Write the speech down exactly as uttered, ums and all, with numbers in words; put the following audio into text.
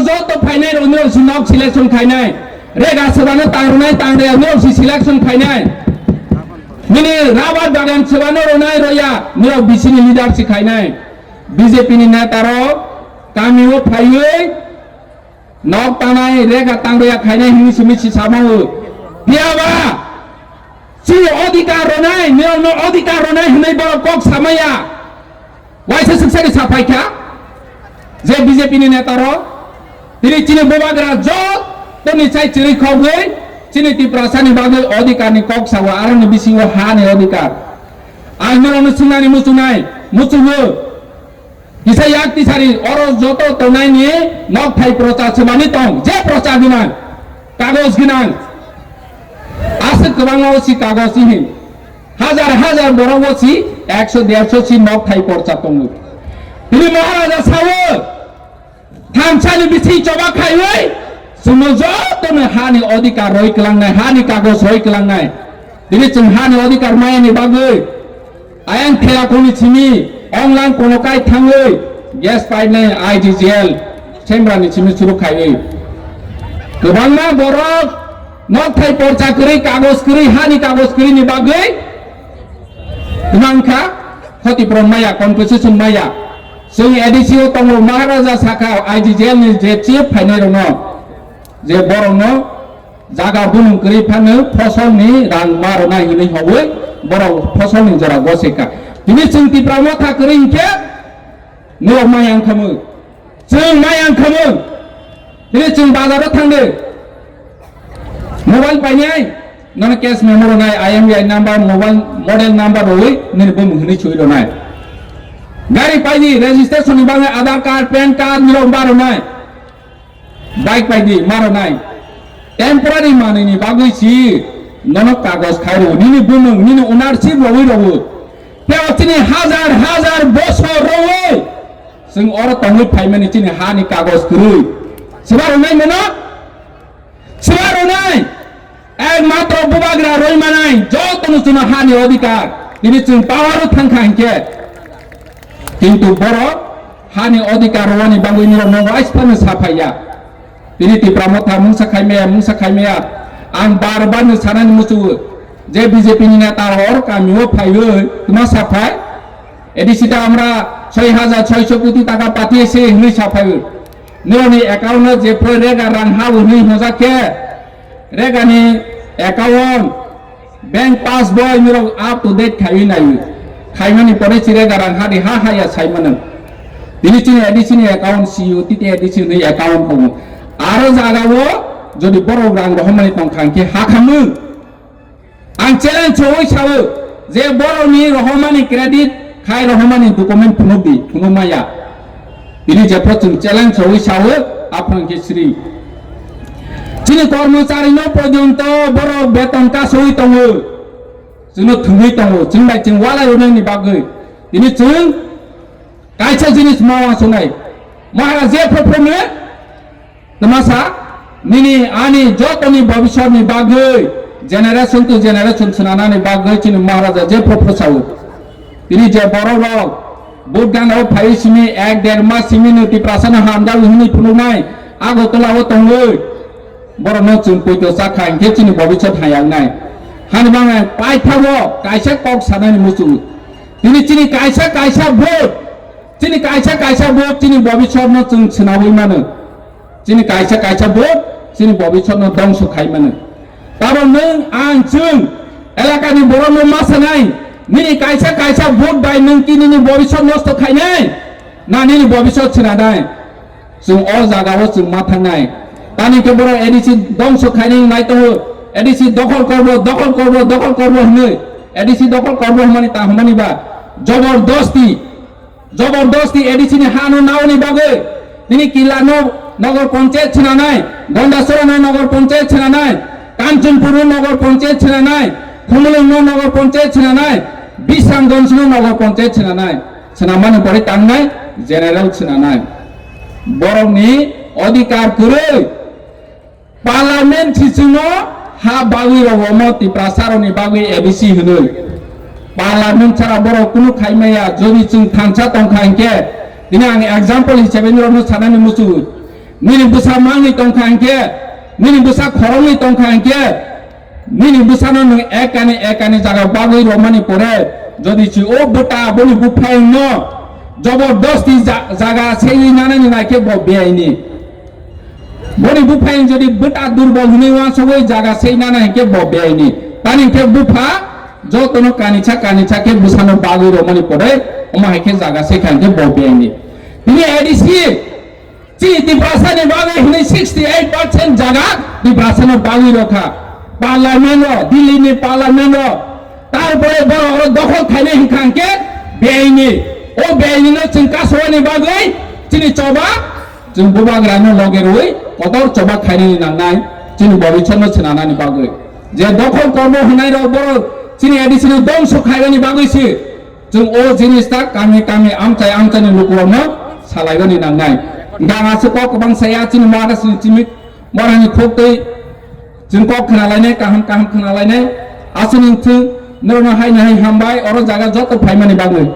Joto phainai rok nirok si nok selection khainai. Rega sebano tangrwnai tangraya nirok si selection khainai. Nini rubber bagan sebano ronai roya nirok bisini leader si khainai. B J P ni neta rok kami o phaiwi nok tanai rega tangraya khainai hinwi simi si samango. Phiya ba chini odhikar ronai, nirokno odhikar ronai hinwi borok kok samaya. Waisa siksani saphai kha je B J P ni neta rok tini chini bubagra jotoni chai chiri khogwi chini Tiprasani bagwi odhikar ni kok sawa aroni bisingo ha ni odhikar. Ang norokno swngnani muchungnai, muchungo. Kisa yak tisari oro joto tongnai ni nok thai procha swbani tong, je procha gwnang, kagoj gwnang. Aswk kwbangma o si kagoj si hin. Hajar hajar borok o si ekso derso si nok thai porcha tongo. Tini Maharaja sawo, thansani bising choba khaiwi, chwngno jotono hani odhikar roi kwlangnai, hani kagoj roi kwlangnai. Tini chwng hani odhikar mayani bagwi, ayang Thelakhoni simi, onglang kono kai thangwi, gas pipeline I D G L, Sembrani simi suru khaiwi. Kwbangma borok nok thai porcha kwrwi, kagoj kwrwi, hani kagoj kwrwi ni bagwi, Tuma wngkha khotipurok maya, compensation maya. Chwng A D C o tongo, Maharaja sakha, I G J L ni je chief phainai rokno, je borokno jaga bunung kwrwi phano fosolni rang ma rwnai hinwi hobwi borok fosolni jora goseka. Tini chwng Tipra Motha kwrwi hinkhe norok maya wngkha mwi. Chwng maya wngkha mwi. Tini chwng bazaro thangdi. Mobile painai, nono cash memo rwnai, I M E I number, mobile model number rwi nini bumung hinwi sui rwnai. Gari paidi, registration ni bagwi Aadhaar card, PAN card nirok ma rwnai. Bike paidi ma rwnai. Temporary manwi ni bagwi si nono kagoj khai rw, nini bumung, nini ownership rwi rw. Tei o chini hajar hajar bosor rwi chwng oro tongwi phaimani chini hani kagoj kwrwi. Swba rwnai mono? Swba rwnai? Ekmatro bubagra roi manai jotono chwngno hani odhikar. Tini chwng power o thangkha hinkhe. Kintu borok hani odhikar rwani bagwi nirok no waisphano saphaiya. Tini Tipra Motha mungsa khaimaya, mungsa khaimaya. Ang bar bar no sanani muchungo je B J P ni neta hor kamio phaiwi tma saphai. A D C ta amra soi hajar soiso koti taka patiyese hinwi saphaiwi. Nirokni account o jephru rega rang habo hinwi hwnjak khe, regani account, bank passbook nirok up to date khaiwi naiwi. Khaimani pore si rega rang hadi ha haya saimano. Tini chini A D C ni account si o, titi A D C ni account tongo. Aro jaga o jodi borok rang rohormani tongkha hinkhe ha khamung. Ang challenge sawi sao je borokni rohormani credit khai rohormani document phunukdi, phunukmaya. Tini jephru chwng challenge sawi sao, aphano khe sri. Chini kormochari no porjonto borok beton kasawi tongo. Chwngno thwngwi tongo, chwng bai chwng walai rwnani bagwi. Tini chwng kaisa jinis ma uansuknai. Maharaja jephru phunuknai, Twmasa, nini ani jotoni bobisotni bagwi, generation to generation swnanani bagwi chini Maharaja jephru phwsao. Tini je borok rok vote gana o phaiwi simi ek der mas simi no Tiprasano hamjak hwnwi phunuknai Agartala o tongwi, borokno chwng poito chakha hinkhe chini bobisot hayaknai. Hani bagwi paithago kaisa kok sanani muchungo. Tini chini kaisa kaisa vote, chini kaisa kaisa vote chini bobisotno chwng swnawi mano. Chini kaisa kaisa vote chini bobisotno dongso khai mano. Tabo nwng ang chwng elakani borokno ma sanai, nini kaisa kaisa vote bai nwng ki nini bobisot nosto khainai? Na nini bobisot swnanai? Chwng o jaga o chwng ma thangnai. Tani khe borok A D C dongso khainai wngnai tongo, A D C dokhol korbo, dokhol korbo, dokhol korbo hwnwi. A D C dokhol korbo hwnmani ta hwnmani ba jobordosti. Jobordosti A D C ni ha no naoni bagwi nini Killa no Nagar Panchayat swnanai, Gandachara no Nagar Panchayat swnanai, Kanchanpur no Nagar Panchayat swnanai, Khumulwng no Nagar Panchayat swnanai, Bisramganj no Nagar Panchayat swnanai, swnamani pore tangnai general swnanai. Borokni odhikar kwrwi. Parliament sisingno ha bagwi rok omo Tiprasa rokni bagwi A D C hwnwi. Parliament sara borok kunu khaimaya, jodi chwng thansa tongkha hinkhe, tini ang example hisabe norokno sanani muchungo. Nini bwsa mangni tongkha hinkhe, nini bwsa khoroknwi tongkha hinkhe, nini bwsano nwng ekani ekani jaga bagwi romani pore, jodi si o bwta boni buphayungno jobordosti ja-, jaga seiwi nanani naikhe bo beaini. Boni buphayung jodi bwta durbol hwnwi uansugwi jaga sei nana hinkhe bo beaini. Tani hinkhe bupha jotono kanisa kanisa khe bwsano bagwi romani pore, omo hai khe jaga sei kha hinkhe bo beaini. Tini A D C, chini Tiprasani bagwi hwnwi sixty eight percent jaga Tiprasano bagwi rokha. Parliament o, Delhi ni parliament o, tarpore borok oro dokhol khainai hinkha hinkhe beaini. O beaini no chwng kasowani bagwi chini choba, chwng bubagrano loge rwui kotor choba khainani nangnai, chini bobiswtno swnanani bagwi. Je dokhol kormo hwnai rok borok chini A D C no dongso khainani bagwi si. Chwng o jinis ta kami kami amchai amchaini lukurokno salaibani nangnai. Hwnkhe ang aswk kok kwbang saya chini Maharajni chimik, Maharajni khok twi chwng kok khwnalainai, kaham kaham khwnalainai. Aswkni chwng norokno haino hai hambai oro jaga joto phaimani bagwi.